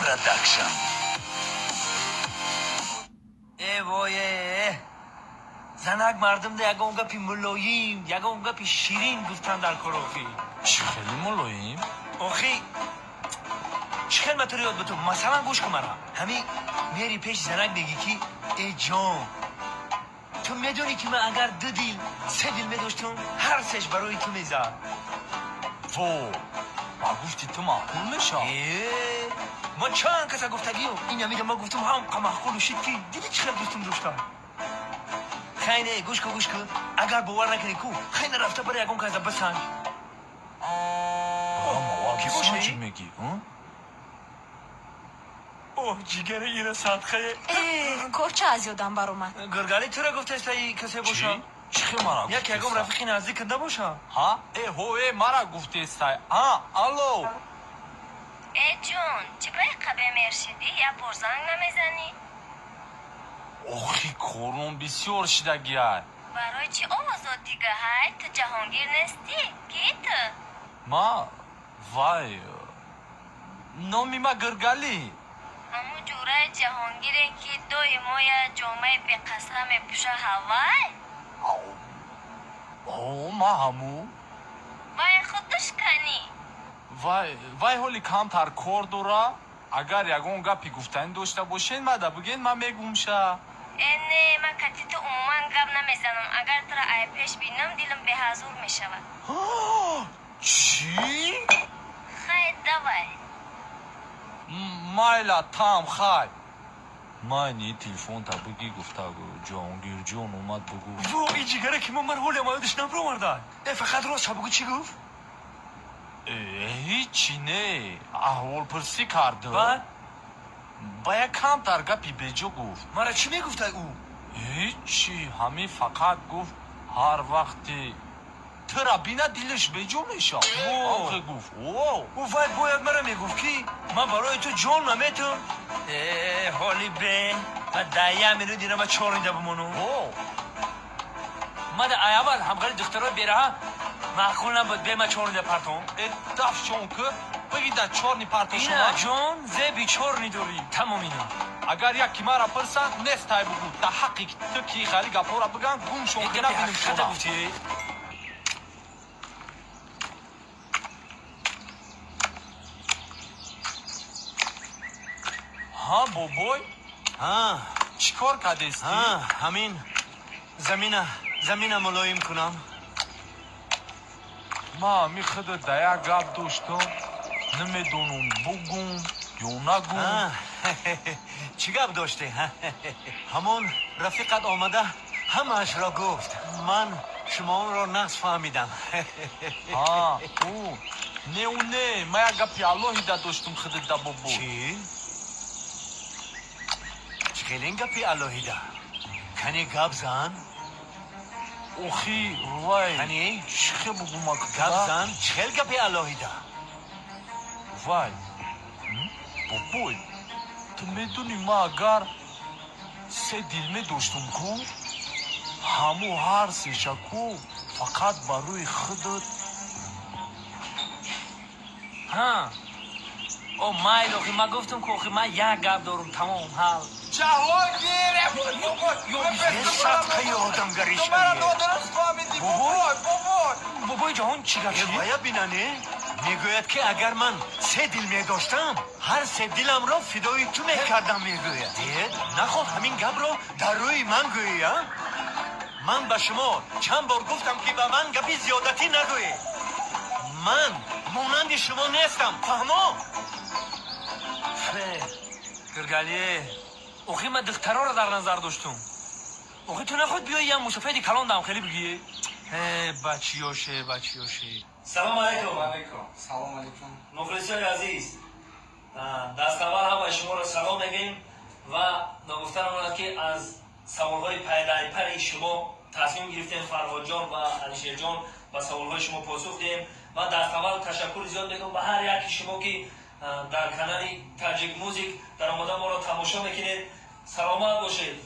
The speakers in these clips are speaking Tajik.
Продакшн. Э, вое, занак мардумда ягон гапи мулоим, ягон гапи ширин гуфтан дар кор, охи. Чӣ хеле мулоим? Охи, чӣ хел ма туро ёд бутум? Масалан, гӯш кун мара, ҳами мери пеши занак, мегӣ ки: «Э, ҷон, ту медонӣ, ки ман агар ду дил, се дил медоштум, ҳар сеш барои ту мезад». Во, ба гуфти ту маъқул мешавад? Э, ма чанд каса гуфтагиё, ин амида ма гуфтум, ҳам маъқулу шид, ки диди, чӣ хел дӯстум доштам. Хай, не, гӯш кун, гӯш кун, агар бовар накунӣ ку, хай, нарафта бари ягон каса бисанҷ. Ки боша? Чӣ мегӣ? Оҳ, ҷигари ира садқае. Э, корча аз ёдам баромад. Гиргали, тура гуфтаистаи, касе боша? Чӣ хел мара? Як ягон рафиқи наздик кунда боша. Ҳа, э, ҳо, э, мара гуфтестай. А, алло. Э, ҷон, чӣ ба қабе мершидӣ, як бор занг намезанӣ? Охи, корон бисёр шидагиай. Барои чӣ овозот дига ҳай? Ту Ҷаҳонгир нестӣ, ки ту? Ма вай, номи ма Гиргалӣ. Ҳамун ҷураи Ҷаҳонгире, ки доимо я ҷомаи беқасра мепӯша, ҳавай? О, ма ҳамун. Вай худаш канӣ? Вай, вай ҳоли камтар кор дора. Агар ягон гапи гуфтанӣ дошта бошед, мада бигӯед, ман мегумша. Э, не, ман кати ту умуман гап намезанам. Агар тура ай пеш бинам, дилам беҳазур мешавад. Чӣ? Хай, давай. Майла, там, хай, майни телефонта бигӣ, гуфта Ҷаҳонгирҷон омад, бугӯ. Во, и ҷигаре, ки ман мар ҳоле маёдиш набароварда. Э, фақат рост бугӯ, чӣ гуфт? Э, ҳичи не, аҳволпурсӣ кард. Баъд? Ба як камтар гапи беҷо гуфт. Мара чӣ мегуфтай ӯ? Ҳичи, ҳамин фақат гуфт, ҳар вақте тура бина, дилаш беҷо мешавад. Охе, гуфт. Ӯ вай бояд мара мегуфт, ки ман барои ту ҷон наметум. Э, ҳоли бе ма дар як минут ина ма чорнида бимонум. Мада ай аввал ҳамғари духтарои бераҳа маъқул набуд, бе ма чорнида партом. Э, дафшон ки, биги да чорни Ина партошона. Ҷон, зеби чорни дорӣ, тамом ина. Агар яки мара пирсанд, нестай бугӯ, да ҳаққи ту ки хали гапҳоро биган, гумшон ки, набиним Ҳақиқата шона. гуфтӣ. Ҳа, бобой. Ҳа. Чӣ кор кардестӣ? Ҳа, ҳамин замина мулоим кунам. Ма ҳами худа да як гап доштам, намедонам, бугум ё нагум. Ҳа, чӣ гап доштӣ? Ҳамон рафиқат омада ҳамаашро гуфт, ман шуморо нағз фаҳмидам. Ҳа, ӯ не, ӯ не, ма як гапи алоҳида доштум худа да, бобой. Чӣ? Чӣ хелин гапи алоҳида? Кани, гап зан. Охи, вай. Кани? Чӣ хел бугума? Гап зан, чӣ хел гапи алоҳида? Вай, бобой, ту медонӣ, ма агар се дил медоштум ку, ҳаму ҳар сеша ку фақат барои худат. Ҳа, о, майл, охи, ман гуфтам ку, охи, ман як гап дорум, тамом, ҳал. Ҷаҳонгир! Садқаи одамгарӣ. Мара нодуруст фаҳмидӣ, бобой, бобой. Бобои ҷаҳон, чӣ гап шуд? Вая бинане, мегӯяд, ки агар ман се дил медоштам, ҳар се диламро фидои ту мекардам, мегӯяд. Дед, нахоҳ ҳамин гапро дар рӯи ман гӯӣ, а? Ман ба шумо чанд бор гуфтам, ки ба ман гапи зиёдатӣ нагӯед. Ман монанди шумо нестам, фаҳмо? Фе, Гиргалие, охи, ман духтароро дар назар доштум. Охи, ту нахоҳ биёи як мусофири калон дам хеле бигӯӣ. Э, бачиёше, бачиёше. Салом алайкум. Алайкум, салом алайкум. Мухлисони азиз, даставвал ҳамаи шуморо салом мегӯем ва ногуфта намонад, ки аз саволҳои пайдарпари шумо тасмим гирифтем, Фарҳодҷон ва Алишерҷон ба саволҳои шумо посух диҳем. Ва даставвал ташаккури зиёд мекунам ба ҳар яки шумо, ки дар канали Таҷик Музик дар омода моро тамошо мекунед. Саломат бошед,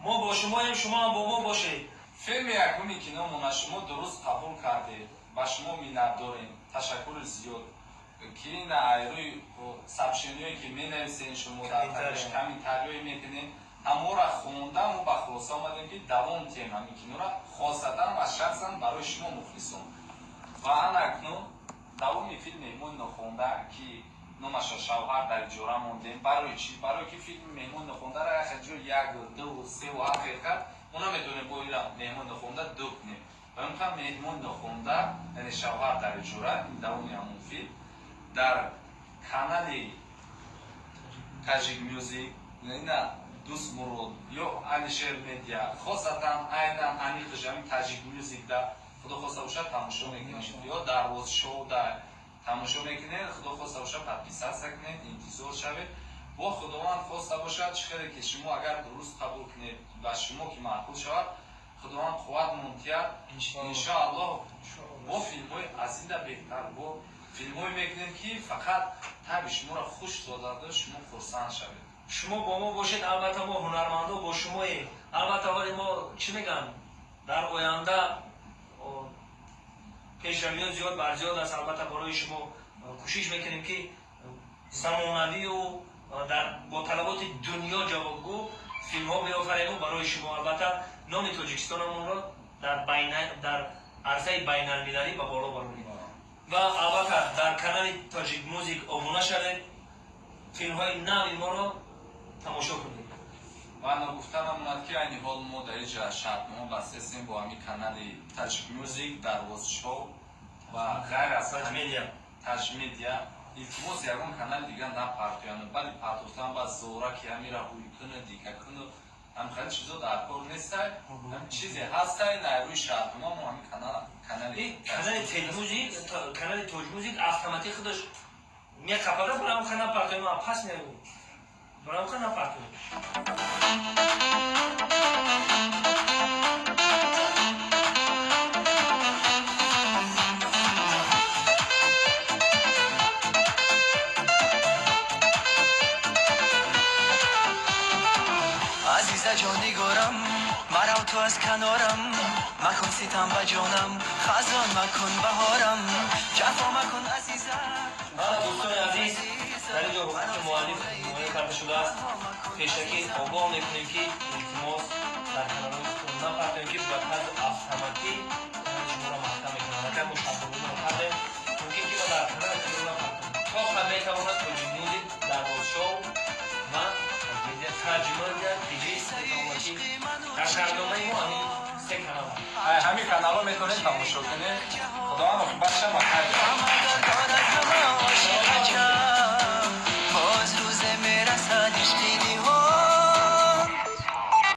мо бо шумоем, шумо ҳам бо мо бошед. Филми якуми киномона шумо дуруст қабул кардед, ба шумо миннатдорем, ташаккури зиёд. Ки на рӯи сообщение ҳое, ки менависен шумо, дар тагиш комментарий ҳое мекунед, ҳамора хонда, мо ба хулоса омадем, ки давом диҳем ҳамин киноро, хосатан ва шахсан барои шумо, мухлисон. Ва ана акнун давоми филми «Меҳмони нохонда», ки номаша «Шавҳар дар иҷора» мондем. Барои чӣ? Барое ки филми «Меҳмони нохондаро» як ҷо як, ду, севу ҳар хел кард, мо наметавонем бо ира «Меҳмони нохонда» ду кунем. Ва имхан «Меҳмони нохонда», яъне «Шавҳар дар иҷора», ин давоми ҳамон филм дар канали Таҷик Мюзик, ина Дӯст Мурод ё Алишер Медиа, хосатан айнан аниқиш ҳамин Таҷик Мюзик да, худо хоста бошад, тамошо мекунед, ё Дарвоз Шоу да тамошо мекунед. Худо хоста бошад, подписаться кунед, интизор шавед. Бо Худованд хоста бошад, чӣ хеле ки шумо агар дуруст қабул кунед, ба шумо ки маъқул шавад, Худованд қувват мунтиҳад, иншоаллоҳ, бо филмҳои аз инда беҳтар, бо филмҳое мекунем, ки фақат таби шуморо хуш созаду шумо хурсанд шавед. Шумо бо мо бошед, албатта, мо ҳунармандо бо шумоем. Албатта, ҳоли мо чӣ мегӯям, дар оянда пешравиҳо зиёд бар зиёд аст. Албатта, барои шумо кӯшиш мекунем, ки замонавию дар бо талаботи дунё ҷавобгӯ филмҳо биёфарему барои шумо, албатта, номи Тоҷикистонамонро дар арсаи байналмилалӣ ба боло баронем. Ва албатта, дар канали Тоҷик Музик обуна шавед, филмҳои нави моро тамошо кунед. Ва ногуфта намонад, ки айни ҳол мо дар иҷа шартнома бастесем бо ҳамин канали Таҷик Мюзик, Дарвоз Шоу ва ғайр аз Таҷмедиа. Таҷмедиа. Илтимос, ягон канали дигар напартояну, бале, партофтан ба зора, ки ҳамира ҳуй куну дига куну, ҳам хеле чизо дар кор нестай. Ҳам чизе ҳастай, на рӯи шартнома мо ҳамин канали Канали Телмузик, канали Тоҷмузик автоматик худаш меқапада. Барам хана партоем, пас мегӯ, барам хана партоем. Азиза ҷон, нигорам, марав ту аз канорам, макун ситам ба ҷонам, хазон макун баҳорам, ҷафо макун, азиза. Ана, дӯстони азиз, дар инҷо ҳуқуқи муаллиф ҳимоя карда шудааст. Пешакӣ огоҳ мекунем, ки илтимос, дар каналҳои худтон напартоем, ки ба тарзи автоматӣ канали шуморо маҳкам мекунад. Аллакай мо шартномаро кардем, мумкин ки дар канали худро напартоем. То ҳам метавонад Тоҷик Мюзик, Дарвоз Шоу ва Таҷмедиа тиҷи метавонад, ки дар шартномаи мо ҳамин се канал. Ҳамин каналҳо метавонед тамошо кунед. Худованд оқибатша ба хайр. Ҳама дорад, ҳама ошиқ аҷаб.